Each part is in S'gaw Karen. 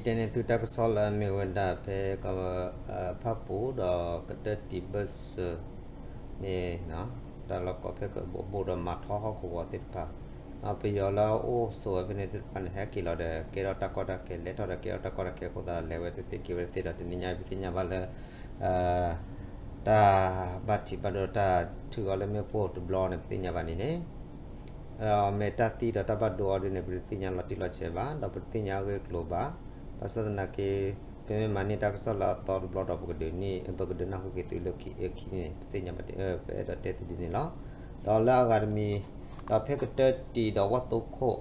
တဲန့ၢ်သုတၢ်ကစီၣ်လၢအမ့ၢ်ဝဲဒၣ်ဖဲက ဖၣ်ပူၤဒီးကတၢၢ်တံၢ်ဘၢၣ်စၢၤန့ၣ် တၢ်လီၢ်ကီၢ်ဖဲကဘိးဘိၣ်ဒီးမၤထီၣ်ဟီၣ်ကဝီၤသ့ၣ်တဖၣ် ပယီၤလၢအအိၣ်ဆိးဝဲဖဲန့ၣ်သ့ၣ်တဖၣ်န့ၣ် ဟဲက့ၤလီၤဒီး ကဲထီၣ်တၢ်ကီတၢ်ခဲ လဲၤထီၣ်ဒီးကဲထီၣ်တၢ်ကီတၢ်ခဲအဃိသတးဒီး လဲၤဝဲတသ့က့ၤဝဲတသ့ဒီး တနံၤညါအံၤ ပသ့ၣ်ညါဘၣ်လၢ တၢ်ဘၣ်ထံးဘၣ်ဒိတၢ်ထုးအီၤလၢမ့ၣ်ပိၢ်တဘျီန့ၣ် ပသ့ၣ်ညါဘၣ်န့ၣ်န့ၣ် မ့ၢ်တၢ်သံဒီးတၢ်ဘၣ်ဒိအီၤဒ်န့ၣ် ပတသ့ၣ်ညါလီၤတံၢ်လီၤဆဲးဘၣ် ဒီးပတသ့ၣ်ညါအဂ့ၢ်အကျိၤဘၣ်. ဘၣ်ဆၣ်သနာ်က့ ပမ့ၢ်မၤန့ၢ်တၢ်ကစီၣ်လၢအသီတဘျီဒီး ပကဒုးနၢ်ဟူက့ၤသုလၢခံန့ၣ် ပသ့ၣ်ညါဘၣ် ပအဲၣ်ဒိးတဲသုဒ်န့ၣ်လီၤ. ဒီးလၢအဂၤတမံၤ ဒီးဖဲကတၢၢ်တံၢ်ဒီးဝၣ်သိခိၣ်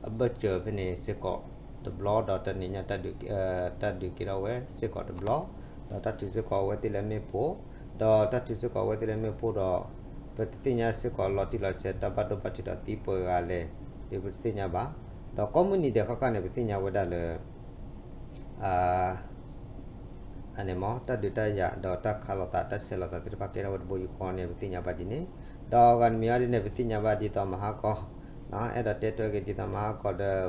အဘၢၣ်စၢၤဖဲန့ၣ်စ့ၢ်ကီးတဘျီ ဒီးတနံၤညါ တၢ်ဒုးကဲထီၣ်ဝဲစ့ၢ်ကီးတဘျီ ဒီးတၢ်ထုးစ့ၢ်ကီးအဝဲသ့ၣ်လၢမ့ၣ်ပိၢ် ဒီးတၢ်ထုးစ့ၢ်ကီးအဝဲသ့ၣ်လၢမ့ၣ်ပိၢ်ဒီး ပတသ့ၣ်ညါစ့ၢ်ကီးလီၤတံၢ်လီၤဆဲး တၢ်ဘၣ်ဒိဘၣ်ထံးဒီးသံပှဲၤဂၤလဲၣ် ဒီးပတသ့ၣ်ညါဘၣ်. ဒီးကိးမုၢ်နံၤဒဲးခီခါန့ၣ် ပသ့ၣ်ညါဝဲဒၣ်လၢ အန့ၣ်မ့ၢ် တၢ်ဒုးတၢ်ယၤ ဒီးတၢ်ခးလိာ်သး တၢ်ဆဲးလိာ်သးသ့ၣ်တဖၣ်ကဲထီၣ်ဝဲတဘိယူၢ်ဃီန့ၣ် ပသ့ၣ်ညါဘၣ်ဒ်န့ၣ်, ဒီးအဂၤတမံၤအံၤဒ်န့ၣ် ပသ့ၣ်ညါဘၣ်ဒ်သိးမဟါကီ အဲၣ်ဒိးတဲထွဲက့ၤဒ်သိးမဟါကီဒီး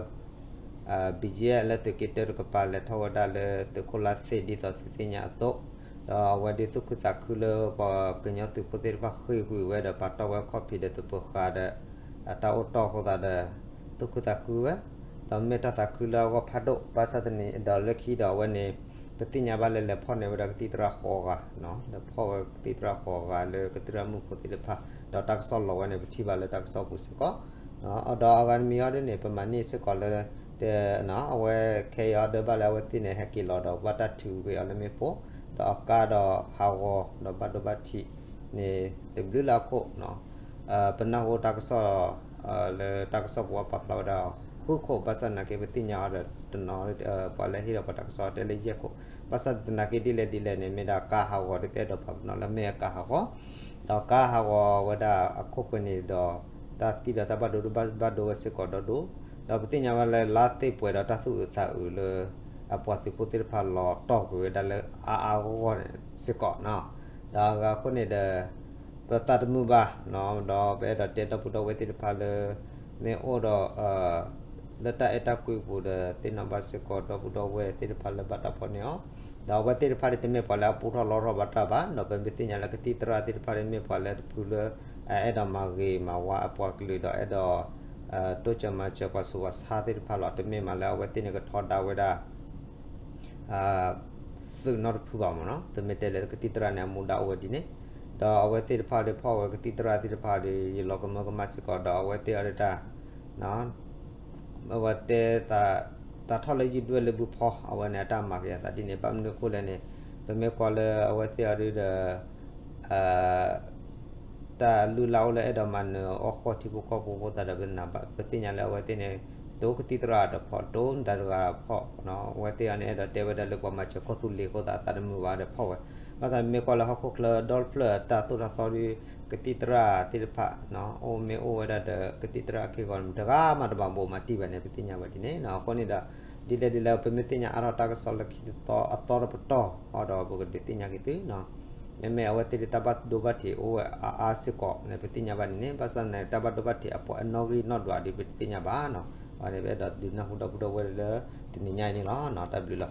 BGF လၢသုးက့တၢတကပၤ လဲၤထီၣ်ဝဲဒၣ်လၢသုးခိၣ်လါသ့ၣ်ဒ်သိးသုသ့ၣ်ညါအသိး, ဒီးအဝဲဒ်သူၣ်ခုသးခုလၢပှၤကညီသုးဖိသ့ၣ်တဖၣ်ဃ့ၢ်ကွံာ်ဝဲဒီး ပာ်တ့ၢ်ဝဲခီၣ်ဖံးဒီးသပၢၤဃာ်ဒီး အတၢ်အိၣ်တီၢ်အဃိသတးဒီး သူၣ်ခုသးခုဝဲ, ဒီးမ့ၢ်တၢ်သးခုလၢအဂီၢ်ဖးဒိၣ် ဘၣ်ဆၣ်သနာ်က့ဒီးလၢခံဒီးအဝဲန့ၣ် ပသ့ၣ်ညါဘၣ်လၢလဲၤဖီၣ်န့ၢ်ဝဲဒၣ်ကသံၣ်သရၣ်ဃိးဂၤ, လဲၤဖီၣ်ဝဲကသံၣ်သရၣ်ဃိးဂၤလၢကသံၣ်သရၣ်မုၣ်ဖိသ့ၣ်တဖၣ် ဒီးတၢ်ကစီၣ်လီၤဝဲန့ၣ် ပထံၣ်ဘၣ်လၢတၢ်ကစီၣ်ပူၤစ့ၢ်ကီး, ဒီးအဂၤတမံၤအံၤဒ်န့ၣ် ပမၤန့ၢ်စ့ၢ်ကီးလၢ အဝဲခဲအံၤအီၤဒၢးဘၣ်လၢအဝဲသ့ၣ်န့ၣ် ဟဲက့ၤလီၤဒီးဘၣ်တၢ်ထုးကွံာ်အီၤလၢမ့ၣ်ပိၢ်, ဒီးအကါဒီးဟးဂီၤ ဒီးဘၣ်ဒိဘၣ်ထံးန့ၣ် တဘျုးလၢအခိၣ် ပနၢ်ဟူတၢ်ကစီၣ် လၢတၢ်ကစီၣ်ပူၤပာ်ဖျါဝဲဒၣ်ဃုခိၣ် ဘၣ်ဆၣ်သနာ်က့ ပသ့ၣ်ညါအီၤဒီးတနီၤ ပှၤလၢဟ့ၣ်ဒီးပှၤတၢ်ကစီၣ်တဲလၢယဲၢ်ခိၣ်, ဘၣ်ဆၣ်သနာ်က့ဒ်လဲၣ်ဒ်လဲၣ်န့ၣ် မ့ၢ်ဒၣ်ကါဟးဂီၤဒီး ပအဲၣ်ဒိးပာ်ပနီၣ်လၢမ့ၢ်အကါဟးဂီၤ, ဒီးကါဟးဂီၤဝဲဒၣ်အခိၣ်ပှဲၤန့ၣ်ဒီး တၢ်သံဒီးတၢ်ဘၣ်ဒိဘၣ်ဒိဝဲစ့ၢ်ကီးဒီဒိၣ်, ဒီးပသ့ၣ်ညါဝဲလၢလါသ့ၣ်ပှဲၤဒီးတၢ်သူၣ်အုးသးအုးလၢ အပှၤသုးဖိသ့ၣ်တဖၣ်လီၤတီၢ်ကွံာ်ဝဲဒၣ်လၢအါအါဂီၢ်ဂီၢ်န့ၣ်စ့ၢ်ကီး, ဒီးအဂၤအဃိန့ၣ်ဒီး ပသးတမုာ်ဘၣ်, ဒီးပအဲၣ်ဒိးတဲဒီပုၢ်ဒီဝဲၢ်သ့ၣ်တဖၣ်လၢ မ့ၢ်အိၣ်ဒီး လၢတၢ်အဲၣ်တၢ်ကွံပူၤဒီး သ့ၣ်နီၣ်ဘၣ်စ့ၢ်ကီးဒီပုၢ်ဒီဝဲၢ်သ့ၣ်တဖၣ်လၢဘၣ်တၢ်ဖီၣ်န့ၢ်အီၤ, ဒီးအဝဲသ့ၣ်တဖၣ်ဒ်တမ့ၢ်ပှၤလၢအပူထီၣ်လီထီၣ်ဘၣ်တၢ်ဘၣ်, ဒီးပမ့ၢ်သ့ၣ်ညါလၢကသံၣ်သရၣ်သ့ၣ်တဖၣ်ဒ်မ့ၢ်ပှၤလၢတဖုလၢ အအဲၣ်ဒိးမၤဂ့ၤမၤဝါအပှၤကလုာ်ဒီးအဲၣ်ဒိး တိစၢၤမၤစၢၤပှၤဆူးပှၤဆါသ့ၣ်တဖၣ်လီၤ. တမ့ၢ်မးလၢအဝဲသ့ၣ်န့ၣ်ကထီဒါဝဲဒၣ် သုးနီတဖုဘၣ်မ့ၢ်နီၤ, တမ့ၢ်တဲလဲၣ်လၢကသံၣ်သရၣ်န့ၣ် အမူဒါအိၣ်ဝဲဒ်န့ၣ်, ဒီးအဝဲသ့ၣ်တဖၣ်ဒီးဖီၣ်ဝဲကသံၣ်သရၣ်သ့ၣ်တဖၣ်ဒီး ယလီၤကမၢကမၣ်စ့ၢ်ကီး ဒီးအဝဲသ့ၣ်အီၤဒၣ်တၢ် အဝဲတဲ သးထီၣ်လၢယဒွဲၣ်လၢဘုဖီ အဝဲန့ၣ်အတၢ်မၤက့ၤအသးဒ်န့ၣ် ဘၣ်မနုၤအဃိလဲၣ်န့ၣ် ပမ့ၢ်ကွၢ်လၢအဝဲသ့ၣ်အီၤဒၣ်ဒီး တၢ်လုၢ်လၢ်အိၣ်လၢအဲၣ်ဒိးမၤနၢၤအီၣ်ဃီထံဖိကီၢ်ဖိအဃိသတးဒီး ပသ့ၣ်ညါလၢအဝဲသ့ၣ်န့ၣ် တိကသံၣ်သရၣ်ဒီးဖီၣ် တိတၢ်တဂၤဒီးဖီၣ်, အဝဲသ့ၣ်အီၤန့ၣ် အဲၣ်ဒိးတဲဝဲဒၣ်လၢပှၤမၤစၢၤကီၢ်သူလ့ၤအဃိသတး အသးတမုာ်ဘၣ်ဒီးဖီၣ်ဝဲ, ဘၣ်ဆၣ်မ့ၢ်ကွၢ်လၢဟီၣ်ခိၣ်ချၢဒီတဖျၢၣ်တၢ်သိၣ်တၢ်သီဒီး ကသံၣ်သရၣ်သ့ၣ်တဖၣ် အိၣ်မ့ၢ်အိၣ်ဝဲဒၣ်ဒီး ကသံၣ်သရၣ်အခ့အဂီၤန့ၣ် တဂၤမးတဘၣ်ဘိးမၤတံၢ်ဘၣ်န့ၣ် ပသ့ၣ်ညါဘၣ်ဒ်န့ၣ်, အဃိန့ၣ်ဒီး ဒ်လဲၣ်ဒ်လဲၣ် ပမ့ၢ်သ့ၣ်ညါအါထီၣ်တၢ်ကစီၣ်လၢခံတသီအသီတပတီၢ်အီၤဒီး ပကဒုးသ့ၣ်ညါက့ၤသု မ့မ့ၢ်အဝဲသ့ၣ်ဒၣ်တၢ်ဘၣ်ဒိဘၣ်ထံးအိၣ်ဝဲအါအါစ့ၢ်ကီးန့ၣ် ပသ့ၣ်ညါဘၣ်ဒ်န့ၣ်, ဘၣ်ဆၣ်န့ၣ် တၢ်ဘၣ်ဒိဘၣ်ထံးအပှဲၤအနီၣ်ဂံၢ်နီၣ်ဒွးဒီး ပတသ့ၣ်ညါဘၣ်နီၤ, အဝဲန့ၣ် ပအဲၣ်ဒိးဒုးနၢ်ဟူဒီပုၢ်ဒီဝဲၢ်လၢတနံၤညါအံၤန့ၣ်လီၤ. တၢ်ဘျုးလီၤ.